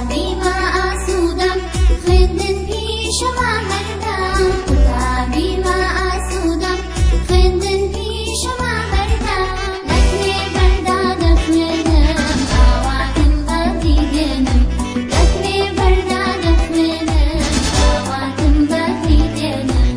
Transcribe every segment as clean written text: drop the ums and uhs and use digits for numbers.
قوتابیمە ئاسوودەم خوێندن پیشەمە هەردەم قوتابیمە ئاسوودەم خوێندن پیشەمە هەردەم لە بەردا دەخوێنم ئاواتم بەدی دێنم لە بەردا دەخوێنم ئاواتم بەدی دێنم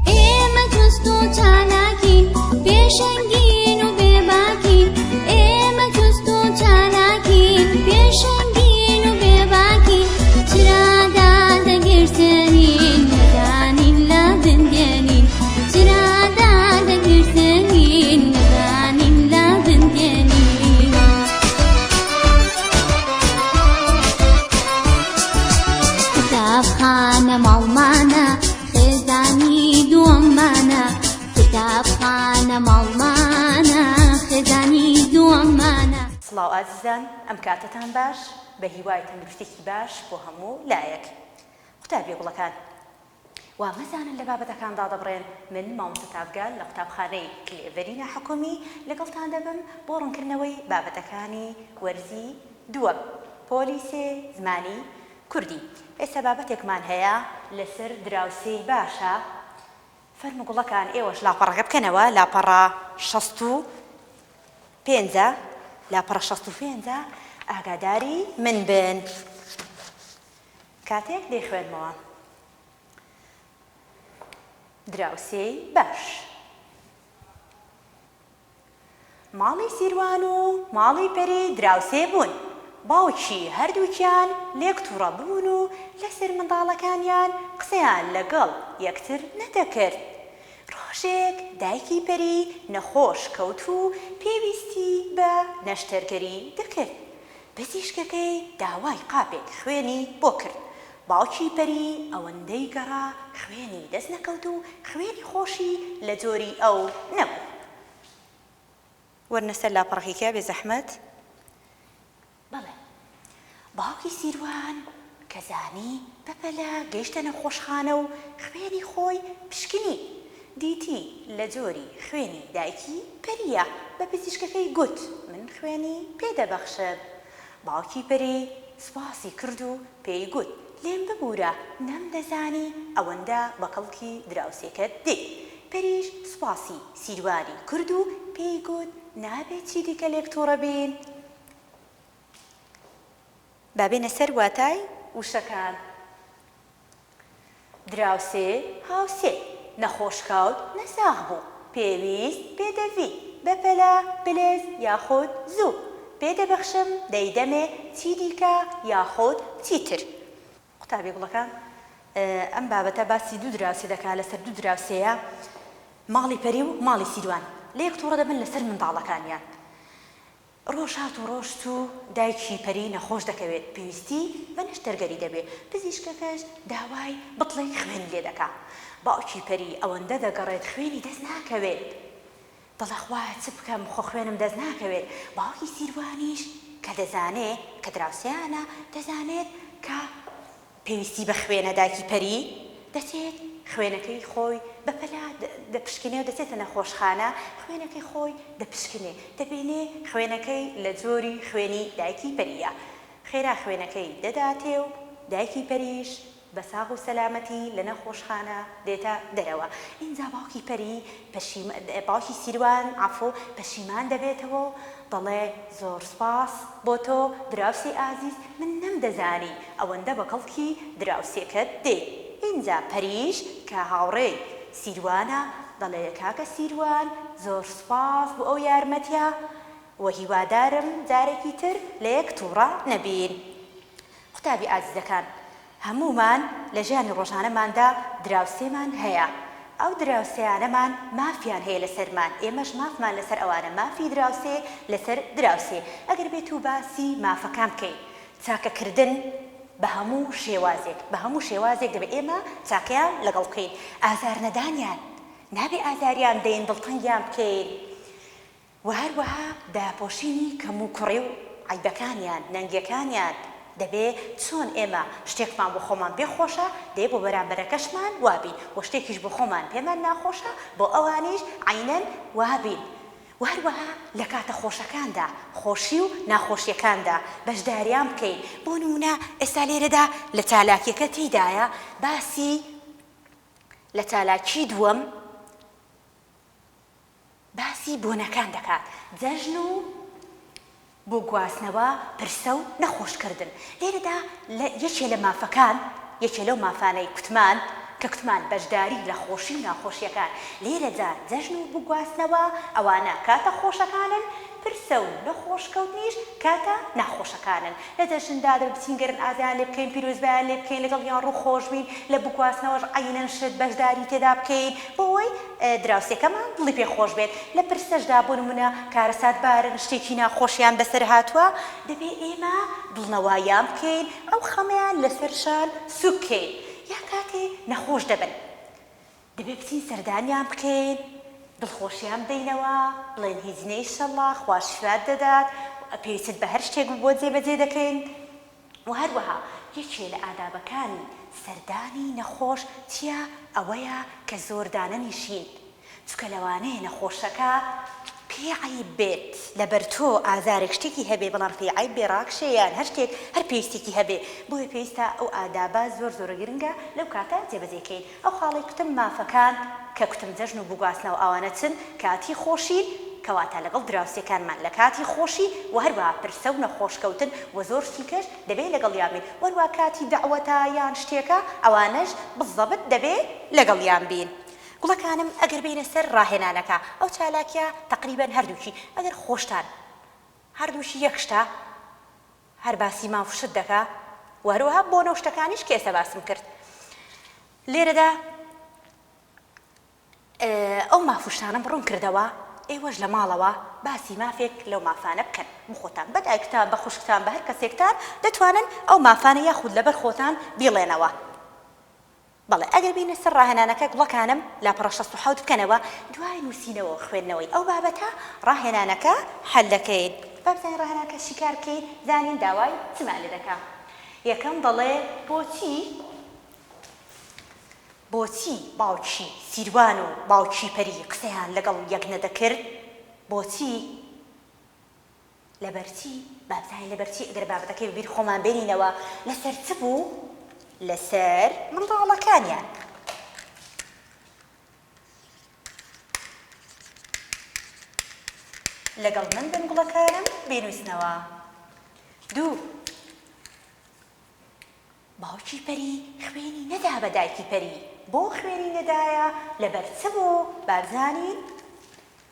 ئێمە چوست و چالاکین پێشەنگین و بێباکین ئێمە چوست و چالاکین پێشەنگین و بێباکین چرادا دەگرسێنین نەزانین لە بندێنین چرادا دەگرسێنین نەزانین لە بندێنین. قوتابخانە ماڵمانە خێزانی دووەممانە قوتابخانە ماڵمانە خێزانی دووەممانە. سڵاو ئازیزان ئەم کاتەتان باش بە هیوای تەندروستێکی باش بۆ هەموو لایەک قوتابیە گوڵەکان وا مەزانن لە بابەتەکان دادەبڕێن من مامۆستا تاڤگە لە قوتابخانەی کلێڤەری ناحکومی لەگەڵتان دەبم بۆ ڕوونکردنەوەی بابەتەکانی وەرزی دووەم پۆلی سێ زمانی کوردی ئێستا بابەتێکمان هەیە لەسەر دراوسێی باشە فەرموو گوڵەکان ئێوەش لاپەڕەکە بکەنەوە لاپەڕە 65 ە لاپەڕە 65 ە ئاگاداری من بن کاتێک دەیخوێنمەوە دراوسێی باش. ماڵی سیروان و ماڵی پەری دراوسێ بوون، باوکی هەردووکیان لێک توڕە بوون و لەسەر منداڵەکانیان قسەیان لەگەڵ یەکتر نەدەکرد. ڕۆژێک دایکی پەری نەخۆش کەوت و پێویستی بە نەشتەرگەری دەکرد. پزیشکەکەی داوای قاپێک خوێنی بۆ کرد. باوکی پەری ئەوەندەی گەڕا خوێنی دەست نەکەوت و خوێنی خۆشی لە جۆری ئەو نەبوو. وەرنە سەر لاپەڕەکەی کە بێ زەحمەت. بەڵێ. باوکی سیروان کە زانی بەپەلە گەیشتە نەخۆشخانە و خوێنی خۆی پشکنی. دیتی لە جۆری خوێنی دایکی پەرییە. بە پزیشکەکەی گوت من خوێنی پێ دەبەخشم. باوکی پەری سوپاسی کرد و پێی گوت، لێم ببوورە، نەمدەزانی ئەوەندە بە کەڵکی دراوسێکەت دێی. پەریش سوپاسی سیروانی کرد و پێی گوت، نابێت چیدیکە لێک تووڕە بین. با بێینە سەر واتای وشەکان. دراوسێ، هاوسێ، نەخۆش کەوت، نەساغ بوو، پێویست، پێدەڤی، بەپەلە، بلێز یاخود زوو، پێدەبەخشم، دەیدەمێ، چیدیکە یاخود چیتر. قوتابی گوڵەکان ئەم بابەتە باسی دوو دراوسێ دەکات لەسەر دوو دراوسێیە ماڵی پەری و ماڵی سیروان لەیەک توڕە دەبن لەسەر منداڵەکانیان. ڕۆژ هات و ڕۆژ چوو، دایکی پەری نەخۆش دەکەوێت، پێویستی بە نەشتەرگەری دەبێ، پزیشکەکەش داوای بتڵێک خوێنی لێ دەکا. باوکی پەری ئەوەندە دەگەڕێت خوێنی دەست ناکەوێت. دەڵێ خوایە چ بکەم خۆ خوێنم دەست ناکەوێت. باوکی سیروانیش کە دەزانێ کە دراوسێیانە، دەزانێت کە. پێویستی بە خوێنە دایکی پەری دەچێت خوێنەکەی خۆی بە پەلە دەپشکنێ و دەچێتە نەخۆشخانە خوێنەکەی خۆی دەپشکنێ دەبینێ خوێنەکەی لە جۆری خوێنی دایکی پەریە خێرا خوێنەکەی دەداتێ و دایکی پەریش بە ساغ و سەلامەتی لە نەخۆشخانە دێتە دەرەوە ئینجا باوکی پەری پەشیمان باوکی سیروان عەفو پەشیمان دەبێتەوە و دەڵێ زۆر سوپاس بۆ تۆ دراوسێی ئازیز من نەمدەزانی ئەوەندە بە کەڵکی دراوسێکەت دێی. ئینجا پەریش کە هاوڕێی سیروانە دەڵێ کاکە سیروان زۆر سوپاس بۆ ئەو یارمەتیە و هیوادارم جارێکی تر لە یەک توڕە نەبین. قوتابی ئازیزەکان هەموومان لە ژیانی ڕۆژانەماندا دراوسێمان هەیە، ئەو دراوسێیانەمان مافیان هەیە لەسەرمان، ئێمەش مافمان لەسەر ئەوانە، مافی دراوسێ لەسەر دراوسێ. ئەگەر بێت و باسی مافەکان بکەین، چاکەکردن بە هەموو شێوازێک، بە هەموو شێوازێک دەبێت ئێمە چاکەیان لەگەڵ بکەین، ئازارنەدانیان، نابێ ئازاریان بدەین، دڵتەنگیان بکەین. وە هەروەها داپۆشینی کەموکوڕی و عەیبەکانیان، نەنگیەکانیان، دەبێ چۆن ئێمە شتێکمان بۆ خۆمان پێ خۆشە دەبێ بۆ بەرامبەرەکەشمان وابین، وە شتێکیش بۆ خۆمان پێمان ناخۆشە بۆ ئەوانیش عەینەن وابین. وە هەروەها لە کاتە خۆشەکاندا، خۆشی و ناخۆشیەکاندا بەشداریان بکەین، بۆ نموونە ئێستا لێرەدا لە چالاکیەکە تێیدایە باسی لە چالاکی دووەم باسی بۆنەکان دەکات، جەژن و بۆ گواستنەوە، پرسە و نەخۆش کردن. لێرەدا لە یەکێ لە مافەکان، یەکێ لەو مافانەی کوتمان، کە کوتمان بەشداری لە خۆشی و ناخۆشیەکان، لێرەدا جەژن و بگواستنەوە، ئەوانە کاتە خۆشەکانن، پرسە و نەخۆش کەوتنیش کاتە ناخۆشەکانن. لە جەژندا دەبێ بچین گەرم ئازایان لێ بکەین، پیرۆزبایان لێ بکەین، لەگەڵیان ڕووخۆش بین، لە بگواستنەوەش عەینەن شت بەشداری تێدا بکەین، بۆ ئەوەی دراوسێکەمان دڵی پێ خۆش بێت، لە پرسەشدا بۆ نموونە کارەساتبارن شتێکی ناخۆشیان بەسەر هاتووە، دەبێ ئێمە دڵنەواییان بکەین، ئەو خەمەیان لەسەر شان سووک بکەین، یا کاتێ نەخۆش دەبن دەبێ بچین سەردانیان بکەین، دڵخۆشیان بدەینەوە، بڵێین هیچ نیە ئیشەڵا خوا شیفات دەدات، پێویستت بە هەر شتێک بوو بۆت جێبەجێ دەکەین. وە هەروەها یەکێ لە ئادابەکانی سەردانی نەخۆش چیە ئەوەیە کە زۆر دانەنیشین چونکە لەوانەیە نەخۆشەکە پێی عەیب بێت لەبەر تۆ ئازارێک شتێکی هەبێ بەڵام پێی عەیب بێ ڕاکشێ یان هەر شتێک هەر پێویستێکی هەبێ بۆیە پێویستە ئەو ئادابە زۆر زۆر گرنگە لەو کاتە جێبەجێ کەین ئەو خاڵەی کوتم مافەکان کە کوتم جەژن و بگواستنەوە ئەوانە چن کاتی خۆشین کەواتە لەگەڵ دراوسێکانمان لە کاتی خۆشی وە هەروەها پرسە و نەخۆش کەوتن وە زۆر شتی کەش دەبێ لەگەڵیان بین وەروە کاتی دەعوەتە یان شتێکە ئەوانەش بزەبت دەبێ لەگەڵیان بین گوڵەکانم ئەگەر بێینە سەر ڕاهێنانەکە ئەو چالاکیە تەقریبەن هەردووکی ئەگەر خۆشتان هەردووکی یەک شتە هەر باسی ماف و شت دەکا و هەروەها بۆنە و شتەکانیش کە ئێستا باسم کرد لێرەدا ئەو ماف و شتانەم ڕوون کردەوە ئێوەش لە ماڵەوە باسی مافێک لەو مافانە بکەن بخۆتان بە دایکتان بە خوشکتان بە هەر کەسێکتان دەتوانن ئەو مافانە یاخود لەبەر خۆتان بیڵێنەوە بەڵێ ئەگەر بێینە سەر ڕاهێنانەکە گوڵەکانم لاپەڕە 67 بکەنەوە دوای نووسینەوە و خوێندنەوەی ئەو بابەتە ڕاهێنانەکە حەل دەکەین. با بزانین ڕاهێنانەکە شیکار بکەین زانین داوای چمان لێ دەکا یەکەم دەڵێ بۆچی بۆچی باوکی سیروان و باوکی پەری قسەیان لەگەڵ یەک نەدەکرد بۆچی لەبەرچی؟ با بزانین لەبەرچی ئەگەر بابەتەکەی بەبیر خۆمان بێنینەوە لەسەر چ بوو؟ لەسەر منداڵەکانیان. لەگەڵ من بن گوڵەکانم بینووسنەوە. دوو. باوکی پەری خوێنی نەدا بە دایکی پەری بۆ خوێنی نەدایە لەبەر چ بوو با بزانین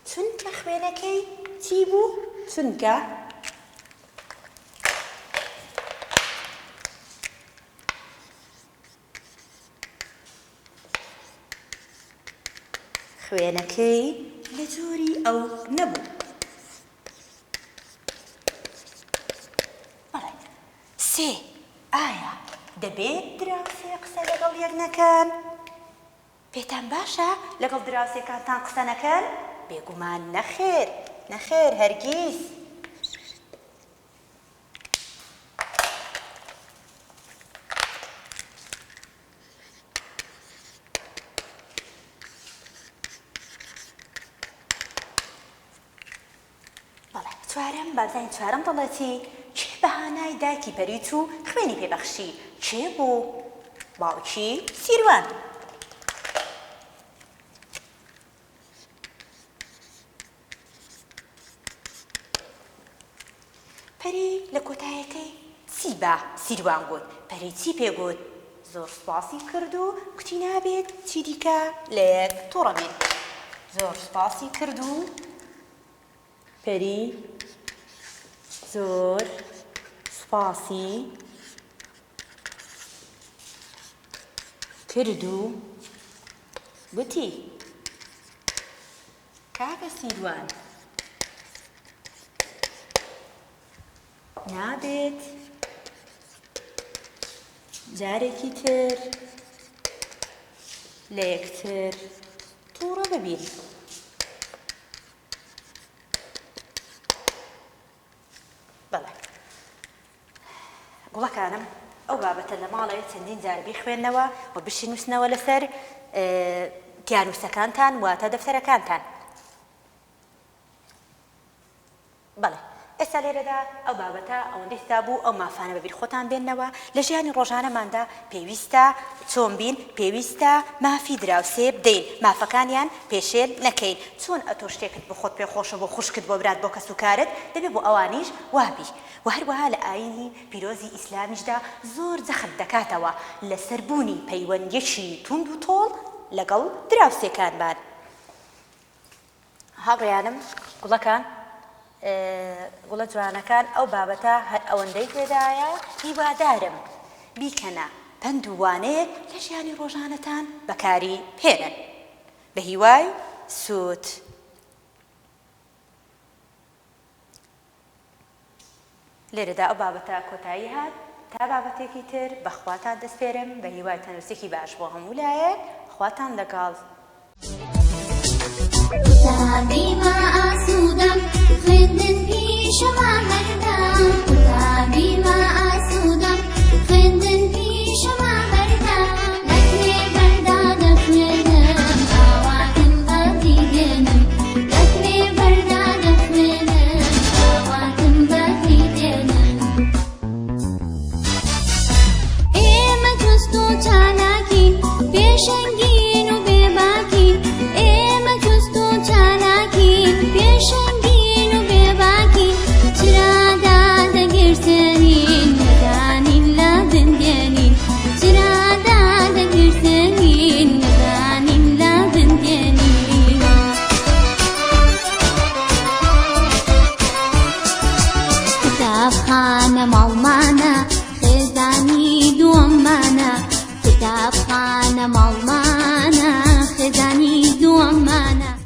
چونکە خوێنەکەی چی بوو چونکە خوێنەکەی لە جۆری ئەو نەبوو. بەڵێ. سێ، ئایا دەبێت دراوسێ قسە لەگەڵ یەک نەکەن؟ پێتان باشە لەگەڵ دراوسێکانتان قسە نەکەن؟ بێگومان نەخێر، نەخێر هەرگیز. بەڵێ چوارەم با بزانین چوارەم دەڵێ چی؟ کێ بە هانای دایکی پەری چوو خوێنی پێ بەخشی؟ کێ بوو؟ باوکی سیروان. پەری لە کۆتایەکەی چی بە سیروان گوت؟ پەری چی پێ گوت؟ زۆر سوپاسی کرد و کوتی نابێت چی دیکە لە یەک توڕە بین. زۆر سوپاسی کرد و پەری زۆر سوپاسی کرد و گوتی. کاکە سیروان نابێت جارێکی تر لە یەکتر تووڕە ببین. بەڵێ گوڵەکانم ئەو بابەتە لە ماڵێ چەندین جار بیخوێنەوە و بشینوسنەوە لەسەر تیانوسەکانتان واتە دەفتەرەکانتان. بەڵێ ئێستا لێرەدا ئەو بابەتە ئەوەندەی تێدا بوو ئەو مافانە بەبیر خۆتان بێننەوە، لە ژیانی ڕۆژانەماندا پێویستە چۆن بین، پێویستە مافی دراوسێ بدەین، مافەکانیان پێشێل نەکەین، چۆن ئەتۆ شتێکت بۆ خۆت پێ خۆشە بۆ خوشکت بۆ برات بۆ کەسوکارت دەبێ بۆ ئەوانیش وابی، وە هەروەها لە ئایینی پیرۆزی ئیسلامیشدا زۆر جەخت دەکاتەوە لەسەر بوونی پەیوەندیەکی توند و تۆڵ لەگەڵ دراوسێکانمان. هاوڕێیانم گوڵەکان گوڵە جوانەکان ئەو بابەتە هەر ئەوەندەی تێدایە هیوادارم بیکەنە پەند و وانەیەک لە ژیانی ڕۆژانەتان بەکاری بهێنن بە هیوای سوود. لێرەدا ئەو بابەتە کۆتایی هات تا بابەتێکی تر بە خواتان دەسپێرم بە هیوای تەندروستیەکی باش بۆ هەموو لایەک خواتان لەگەڵ. قوتابیمە ئاسوودەم خوێندن.